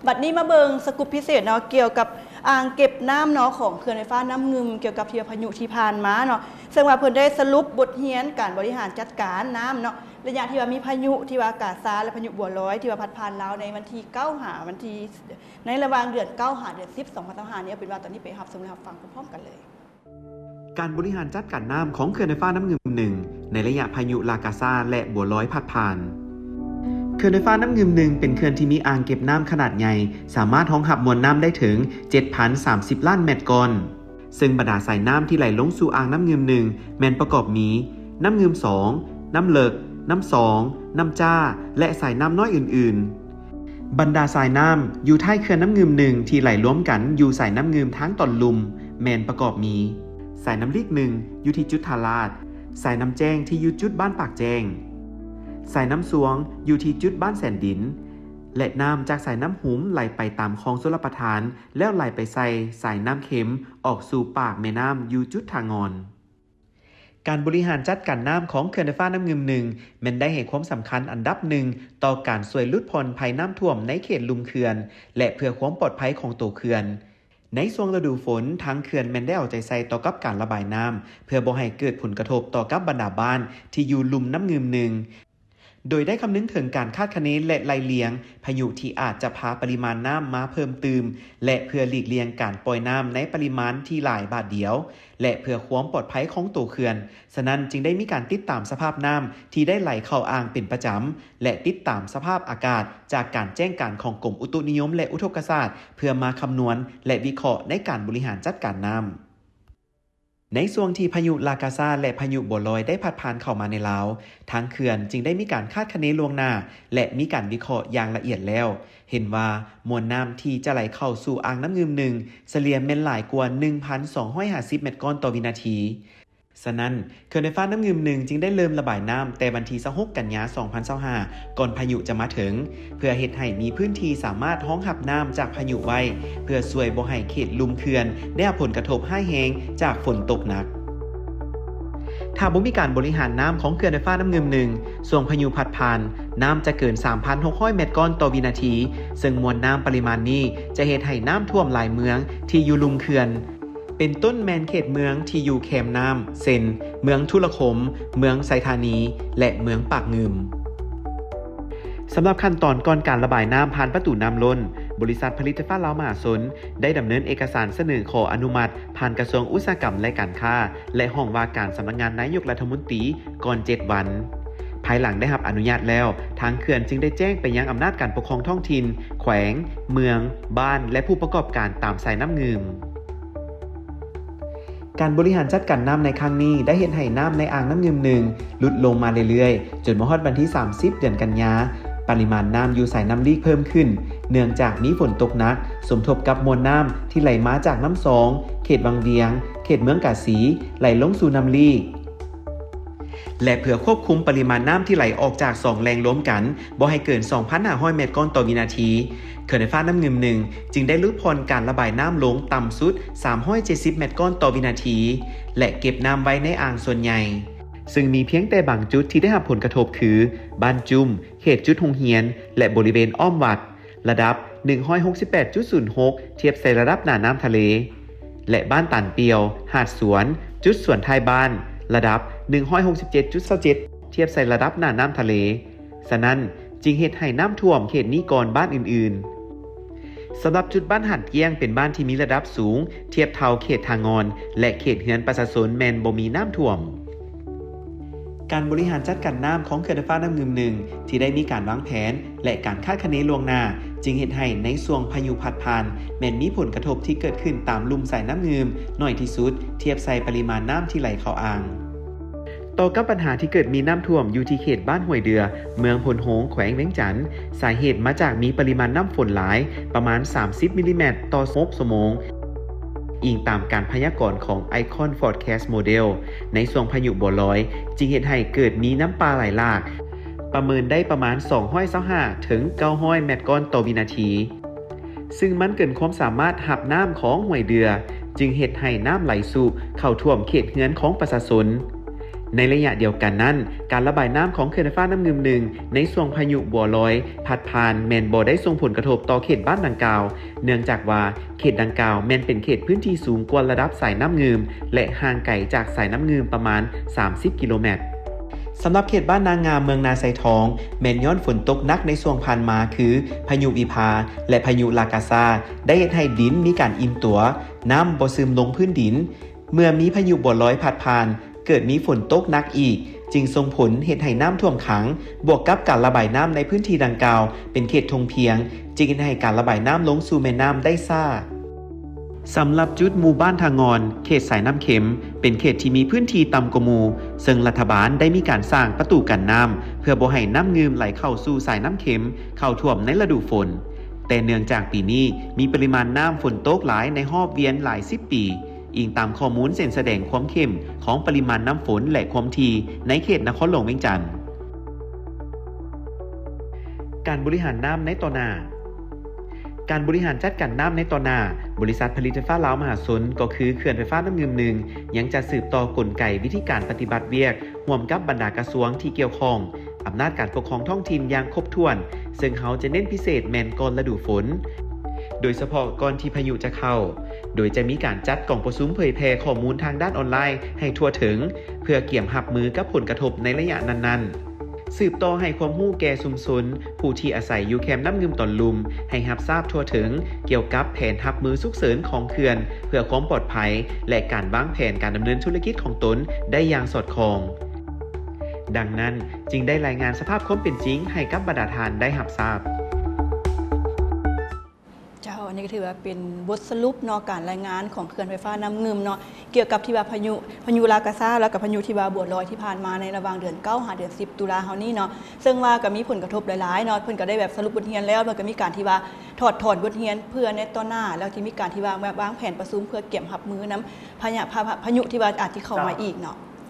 ບັດນີ້ມາເບິ່ງສະກຸບພິເສດເນາະ ກ່ຽວກັບອ່າງເກັບນ້ຳເນາະ ຂອງເຂື່ອນໄຟຟ້ານ້ຳງື່ມ ກ່ຽວກັບທີ່ວ່າພາຍຸທີ່ຜ່ານມາເນາະ ເຊິ່ງວ່າເພິ່ນໄດ້ສະຫຼຸບບົດຮຽນການບໍລິຫານຈັດການນ້ຳເນາະ ໄລຍະທີ່ວ່າມີພາຍຸທີ່ວ່າກາຊາ ແລະ ພາຍຸບົວລອຍ ທີ່ວ່າພັດຜ່ານລາວໃນວັນທີເກົ້າຫາວັນທີ ໃນລະຫວ່າງເດືອນເກົ້າຫາເດືອນສິບ ສອງພັນຊາວຫ້ານີ້ ເອົາເປັນວ່າຕອນນີ້ໄປຮັບຊົມ ແລະ ຮັບຟັງພ້ອມໆກັນເລີຍ. ການບໍລິຫານຈັດການນ້ຳຂອງເຂື່ອນໄຟຟ້ານ້ຳງື່ມໜຶ່ງ ໃນໄລຍະພາຍຸລາກາຊາ ແລະ ບົວລອຍພັດຜ່ານ. ເຂື່ອນໄຟຟ້ານ້ຳງື່ມໜຶ່ງ ເປັນເຂື່ອນທີ່ມີອ່າງເກັບນ້ຳຂະໜາດໃຫຍ່ ສາມາດຮອງຮັບມວນນ້ຳໄດ້ເຖິງ ເຈັດພັນສາມສິບລ້ານແມັດກ້ອນ ເຊິ່ງບັນດາສາຍນ້ຳທີ່ໄຫຼລົງສູ່ອ່າງນ້ຳງື່ມໜຶ່ງ ແມ່ນປະກອບມີ ນ້ຳງື່ມສອງ, ນ້ຳເລິກ, ນ້ຳຊອງ, ນ້ຳຈ້າ ແລະ ສາຍນ້ຳນ້ອຍອື່ນໆ. ບັນດາສາຍນ້ຳຢູ່ທ້າຍເຂື່ອນນ້ຳງື່ມໜຶ່ງ ທີ່ໄຫຼລວມກັນຢູ່ສາຍນ້ຳງື່ມທາງຕອນລຸ່ມ ແມ່ນປະກອບມີ ສາຍນ້ຳລີກໜຶ່ງ ຢູ່ທີ່ຈຸດທ່າລາດ, ສາຍນ້ຳແຈ້ງທີ່ຢູ່ຈຸດບ້ານປາກແຈ້ງ, ສາຍນ້ຳຊວງຢູ່ທີ່ຈຸດບ້ານແສນດິນ ແລະ ນ້ຳຈາກສາຍນ້ຳຫຸມໄຫຼໄປຕາມຄອງຊົລປະທານ ແລ້ວໄຫຼໄປໃສ່ສາຍນ້ຳເຄັມອອກສູ່ປາກແມ່ນ້ຳຢູ່ຈຸດທ່າງ່ອນ. ການບໍລິຫານຈັດການນ້ຳຂອງເຂື່ອນໄຟຟ້ານ້ຳງື່ມໜຶ່ງ ແມ່ນໄດ້ໃຫ້ຄວາມສຳຄັນອັນດັບໜຶ່ງຕໍ່ການຊ່ວຍຫຼຸດຜ່ອນໄພນ້ຳຖ້ວມໃນເຂດລຸ່ມເຂື່ອນ ແລະ ເພື່ອຄວາມປອດໄພຂອງໂຕເຂື່ອນ. ໃນຊ່ວງລະດູຝົນ, ທາງເຂື່ອນແມ່ນໄດ້ເອົາໃຈໃສ່ຕໍ່ກັບການລະບາຍນ້ຳ ເພື່ອບໍ່ໃຫ້ເກີດຜົນກະທົບຕໍ່ກັບບັນດາບ້ານທີ່ຢູ່ລຸ່ມນ້ຳງື່ມໜຶ່ງ. ໂດຍໄດ້ຄຳນຶງເຖິງການຄາດຄະເນ ແລະ ໄລ່ລຽງພາຍຸທີ່ອາດຈະພາປະລິມານນ້ຳມາເພີ່ມຕື່ມ ແລະ ເພື່ອຫຼີກລ່ຽງການປ່ອຍນ້ຳໃນປະລິມານທີ່ຫຼາຍບາດດຽວ ແລະ ເພື່ອຄວາມປອດໄພຂອງໂຕເຂື່ອນ, ສະນັ້ນຈຶ່ງໄດ້ມີການຕິດຕາມສະພາບນ້ຳທີ່ໄດ້ໄຫຼເຂົ້າອ່າງເປັນປະຈຳ ແລະ ຕິດຕາມສະພາບອາກາດຈາກການແຈ້ງການຂອງກົມອຸຕຸນິຍົມ ແລະ ອຸທົກກະສາດ ເພື່ອມາຄຳນວນ ແລະ ວິເຄາະໃນການບໍລິຫານຈັດການນ້ຳ. ໃນຊ່ວງທີ່ພາຍຸລາກາຊາ ແລະ ພາຍຸບົວລອຍໄດ້ພັດຜ່ານເຂົ້າມາໃນລາວ, ທາງເຂື່ອນຈຶ່ງໄດ້ມີການຄາດຄະເນລ່ວງໜ້າ ແລະ ມີການວິເຄາະຢ່າງລະອຽດແລ້ວ, ເຫັນວ່າມວນນ້ຳທີ່ຈະໄຫຼເຂົ້າສູ່ອ່າງນ້ຳງື່ມໜຶ່ງ ສະເລ່ຍແມ່ນຫຼາຍກວ່າ ໜຶ່ງພັນສອງຮ້ອຍຫ້າສິບແມັດກ້ອນຕໍ່ວິນາທີ. ສະນັ້ນ, ເຂື່ອນໄຟຟ້ານ້ຳງື່ມໜຶ່ງຈຶ່ງໄດ້ເລີ່ມລະບາຍນ້ຳແຕ່ວັນທີຊາວຫົກ ກັນຍາ ສອງພັນຊາວຫ້າ ກ່ອນພາຍຸຈະມາເຖິງ, ເພື່ອເຮັດໃຫ້ມີພື້ນທີ່ສາມາດຮອງຮັບນ້ຳຈາກພາຍຸໄວ້ ເພື່ອຊ່ວຍບໍ່ໃຫ້ເຂດລຸ່ມເຂື່ອນໄດ້ຮັບຜົນກະທົບຮ້າຍແຮງຈາກຝົນຕົກໜັກ. ຖ້າບໍ່ມີການບໍລິຫານນ້ຳຂອງເຂື່ອນໄຟຟ້ານ້ຳງື່ມໜຶ່ງ, ຊ່ວງພາຍຸພັດຜ່ານ, ນ້ຳຈະເກີນ ສາມພັນຫົກຮ້ອຍແມັດກ້ອນຕໍ່ວິນາທີ, ເຊິ່ງມວນນ້ຳປະລິມານນີ້ຈະເຮັດໃຫ້ນ້ຳຖ້ວມຫຼາຍເມືອງທີ່ຢູ່ລຸ່ມເຂື່ອນ. ເປັນຕົ້ນແມ່ນເຂດເມືອງທີ່ຢູ່ແຄມນ້ຳ ເຊັ່ນ ເມືອງທຸລະຄົມ, ເມືອງໄຊທານີ ແລະ ເມືອງປາກງື່ມ. ສຳລັບຂັ້ນຕອນກ່ອນການລະບາຍນ້ຳຜ່ານປະຕູນ້ຳລົ້ນ, ບໍລິສັດຜະລິດໄຟຟ້າລາວມະຫາຊົນ ໄດ້ດຳເນີນເອກະສານສະເໜີຂໍອະນຸມັດຜ່ານກະຊວງອຸດສາຫະກຳ ແລະ ການຄ້າ ແລະ ຫ້ອງວ່າການສຳນັກງານນາຍົກລັດຖະມົນຕີ ກ່ອນເຈັດວັນ. ພາຍຫຼັງໄດ້ຮັບອະນຸຍາດແລ້ວ, ທາງເຂື່ອນຈຶ່ງໄດ້ແຈ້ງໄປຍັງອຳນາດການປົກຄອງທ້ອງຖິ່ນ, ແຂວງ, ເມືອງ, ບ້ານ ແລະ ຜູ້ປະກອບການຕາມສາຍນ້ຳງື່ມ. ການບໍລິຫານຈັດການນ້ຳໃນຄັ້ງນີ້ ໄດ້ເຮັດໃຫ້ນ້ຳໃນອ່າງນ້ຳງື່ມໜຶ່ງຫຼຸດລົງມາເລື້ອຍໆ, ຈົນມາຮອດວັນທີສາມສິບ ເດືອນກັນຍາ, ປະລິມານນ້ຳຢູ່ສາຍນ້ຳລີກເພີ່ມຂຶ້ນ, ເນື່ອງຈາກມີຝົນຕົກໜັກ, ສົມທົບກັບມວນນ້ຳທີ່ໄຫຼມາຈາກນ້ຳຊອງ, ເຂດວັງວຽງ, ເຂດເມືອງກາສີ, ໄຫຼລົງສູ່ນ້ຳລີກ. ແລະ ເພື່ອຄວບຄຸມປະລິມານນ້ຳທີ່ໄຫຼອອກຈາກສອງແຫຼ່ງລວມກັນບໍ່ໃຫ້ເກີນ ສອງພັນຫ້າຮ້ອຍແມັດກ້ອນຕໍ່ວິນາທີ, ເຂື່ອນໄຟຟ້ານ້ຳງື່ມໜຶ່ງຈຶ່ງໄດ້ຫຼຸດຜ່ອນການລະບາຍນ້ຳລົງຕ່ຳສຸດ ສາມຮ້ອຍເຈັດສິບແມັດກ້ອນຕໍ່ວິນາທີ ແລະ ເກັບນ້ຳໄວ້ໃນອ່າງສ່ວນໃຫຍ່, ເຊິ່ງມີພຽງແຕ່ບາງຈຸດທີ່ໄດ້ຮັບຜົນກະທົບຄື ບ້ານຈຸ້ມ, ເຂດຈຸດໂຮງຮຽນ ແລະ ບໍລິເວນອ້ອມວັດ. ລະດັບ ໜຶ່ງຮ້ອຍຫົກສິບແປດຈຸດສູນຫົກ ທຽບໃສ່ລະດັບໜ້ານ້ຳທະເລ ແລະ ບ້ານຕານປ່ຽວ, ຫາດສວນ, ຈຸດສວນທ້າຍບ້ານ, ລະດັບ ໜຶ່ງຮ້ອຍຫົກສິບເຈັດຈຸດຊາວເຈັດ ທຽບໃສ່ລະດັບໜ້ານ້ຳທະເລ. ສະນັ້ນ, ຈຶ່ງເຮັດໃຫ້ນ້ຳຖ້ວມເຂດນີ້ກ່ອນບ້ານອື່ນໆ. ສຳລັບຈຸດບ້ານຫາດກ້ຽງ ເປັນບ້ານທີ່ມີລະດັບສູງທຽບເທົ່າເຂດທ່າງ່ອນ ແລະ ເຂດເຮືອນປະຊາຊົນແມ່ນບໍ່ມີນ້ຳຖ້ວມ. ການບໍລິຫານຈັດການນ້ຳຂອງເຂື່ອນໄຟຟ້ານ້ຳງື່ມໜຶ່ງ ທີ່ໄດ້ມີການວາງແຜນ ແລະ ການຄາດຄະເນລ່ວງໜ້າ ຈຶ່ງເຮັດໃຫ້ໃນຊ່ວງພາຍຸພັດຜ່ານ ແມ່ນມີຜົນກະທົບທີ່ເກີດຂຶ້ນຕາມລຸ່ມສາຍນ້ຳງື່ມໜ້ອຍທີ່ສຸດ ທຽບໃສ່ປະລິມານນ້ຳທີ່ໄຫຼເຂົ້າອ່າງ. ຕໍ່ກັບບັນຫາທີ່ເກີດມີນ້ຳຖ້ວມຢູ່ທີ່ເຂດບ້ານຫ້ວຍເດື່ອ, ເມືອງໂພນໂຮງ, ແຂວງວຽງຈັນ, ສາເຫດມາຈາກມີປະລິມານນ້ຳຝົນຫຼາຍ ປະມານສາມສິບມິລລີແມັດຕໍ່ຫົກຊົ່ວໂມງ, ອີງຕາມການພະຍາກອນຂອງ Icon Forecast Model ໃນຊ່ວງພາຍຸບົວລອຍ ຈຶ່ງເຮັດໃຫ້ເກີດມີນ້ຳປ່າໄຫຼຫຼາກ ປະເມີນໄດ້ປະມານສອງຮ້ອຍຊາວຫ້າເຖິງເກົ້າຮ້ອຍແມັດກ້ອນຕໍ່ວິນາທີ, ຊຶ່ງມັນເກີນຄວາມສາມາດຮັບນ້ຳຂອງຫ້ວຍເດື່ອ, ຈຶ່ງເຮັດໃຫ້ນ້ຳໄຫຼສູບເຂົ້າຖ້ວມເຂດເຮືອນຂອງປະຊາຊົນ. ໃນໄລຍະດຽວກັນນັ້ນ, ການລະບາຍນ້ຳຂອງເຂື່ອນໄຟຟ້ານ້ຳງື່ມໜຶ່ງ ໃນຊ່ວງພາຍຸບົວລອຍພັດຜ່ານ ແມ່ນບໍ່ໄດ້ສົ່ງຜົນກະທົບຕໍ່ເຂດບ້ານດັ່ງກ່າວ, ເນື່ອງຈາກວ່າເຂດດັ່ງກ່າວແມ່ນເປັນເຂດພື້ນທີ່ສູງກວ່າລະດັບສາຍນ້ຳງື່ມ ແລະ ຫ່າງໄກຈາກສາຍນ້ຳງື່ມປະມານສາມສິບກິໂລແມັດ. ສຳລັບເຂດບ້ານນາງາມ ເມືອງນາໄຊທອງ ແມ່ນຍ້ອນຝົນຕົກໜັກໃນຊ່ວງຜ່ານມາ ຄື ພາຍຸວິພາ ແລະ ພາຍຸລາກາຊາ ໄດ້ເຮັດໃຫ້ດິນມີການອີ່ມຕົວ, ນ້ຳບໍ່ຊຶມລົງພື້ນດິນ. ເມື່ອມີພາຍຸບົວລອຍພັດຜ່ານ, ເກີດມີຝົນຕົກໜັກອີກ, ຈຶ່ງສົ່ງຜົນເຮັດໃຫ້ນ້ຳຖ້ວມຂັງ, ບວກກັບການລະບາຍນ້ຳໃນພື້ນທີ່ດັ່ງກ່າວເປັນເຂດທົ່ງພຽງ, ຈຶ່ງເຮັດໃຫ້ການລະບາຍນ້ຳລົງສູ່ແມ່ນ້ຳໄດ້ຊ້າ. ສຳລັບຈຸດໝູ່ບ້ານທ່າງ່ອນ ເຂດສາຍນ້ຳເຄັມ ເປັນເຂດທີ່ມີພື້ນທີ່ຕ່ຳກວ່າໝູ່, ເຊິ່ງລັດຖະບານໄດ້ມີການສ້າງປະຕູກັນນ້ຳ ເພື່ອບໍ່ໃຫ້ນ້ຳງື່ມໄຫຼເຂົ້າສູ່ສາຍນ້ຳເຄັມ ເຂົ້າຖ້ວມໃນລະດູຝົນ. ແຕ່ເນື່ອງຈາກປີນີ້ມີປະລິມານນ້ຳຝົນຕົກຫຼາຍໃນຮອບວຽນຫຼາຍສິບປີ, ອີງຕາມຂໍ້ມູນເສັ້ນສະແດງຄວາມເຂັ້ມຂອງປະລິມານນ້ຳຝົນ ແລະ ຄວາມຖີ່ໃນເຂດນະຄອນຫຼວງວຽງຈັນ. ການບໍລິຫານນ້ຳໃນຕໍ່ໜ້າ. ການບໍລິຫານຈັດການນ້ຳໃນຕໍ່ໜ້າ, ບໍລິສັດຜະລິດໄຟຟ້າລາວມະຫາຊົນ ກໍຄືເຂື່ອນໄຟຟ້ານ້ຳງື່ມໜຶ່ງ ຍັງຈະສືບຕໍ່ກົນໄກວິທີການປະຕິບັດວຽກ ຮ່ວມກັບບັນດາກະຊວງທີ່ກ່ຽວຂ້ອງ, ອຳນາດການປົກຄອງທ້ອງຖິ່ນຢ່າງຄົບຖ້ວນ, ເຊິ່ງເຮົາຈະເນັ້ນພິເສດແມ່ນກ່ອນລະດູຝົນ, ໂດຍສະເພາະກ່ອນທີ່ພາຍຸຈະເຂົ້າ, ໂດຍຈະມີການຈັດກອງປະຊຸມເຜີຍແຜ່ຂໍ້ມູນທາງດ້ານອອນລາຍໃຫ້ທົ່ວເຖິງ, ເພື່ອກຽມຮັບມືກັບຜົນກະທົບໃນໄລຍະນັ້ນໆ. ສືບຕໍ່ໃຫ້ຄວາມຮູ້ແກ່ຊຸມຊົນຜູ້ທີ່ອາໄສຢູ່ແຄມນ້ຳງື່ມຕອນລຸ່ມ ໃຫ້ຮັບຊາບທົ່ວເຖິງກ່ຽວກັບແຜນຮັບມືສຸກເສີນຂອງເຂື່ອນ ເພື່ອຄວາມປອດໄພ ແລະ ການວາງແຜນການດຳເນີນທຸລະກິດຂອງຕົນໄດ້ຢ່າງສອດຄ່ອງ. ດັ່ງນັ້ນ, ຈຶ່ງໄດ້ລາຍງານສະພາບຄວາມເປັນຈິງໃຫ້ກັບບັນດາທ່ານໄດ້ຮັບຊາບ. ເຈົ້າ, ອັນນີ້ກໍຖືວ່າເປັນບົດສະຫຼຸບເນາະ ການລາຍງານຂອງເຂື່ອນໄຟຟ້ານ້ຳງື່ມເນາະ ກ່ຽວກັບທີ່ວ່າພາຍຸ ພາຍຸລາກາຊາ ແລ້ວກໍພາຍຸທີ່ວ່າບົວລອຍທີ່ຜ່ານມາໃນລະຫວ່າງເດືອນເກົ້າຫາເດືອນສິບຕຸລາເຮົານີ້ເນາະ, ເຊິ່ງວ່າກໍມີຜົນກະທົບຫຼາຍໆເນາະ, ເພິ່ນກໍໄດ້ແບບສະຫຼຸບບົດຮຽນແລ້ວ, ເພິ່ນກໍມີການທີ່ວ່າຖອດຖອນບົດຮຽນເພື່ອໃນຕໍ່ໜ້າ, ແລ້ວທີ່ມີການທີ່ວ່າວາງແຜນປະຊຸມເພື່ອກຽມຮັບມືນຳພະຍະ ພະ ພະຍຸທີ່ວ່າອາດຊິເຂົ້າມາອີກເນາະ.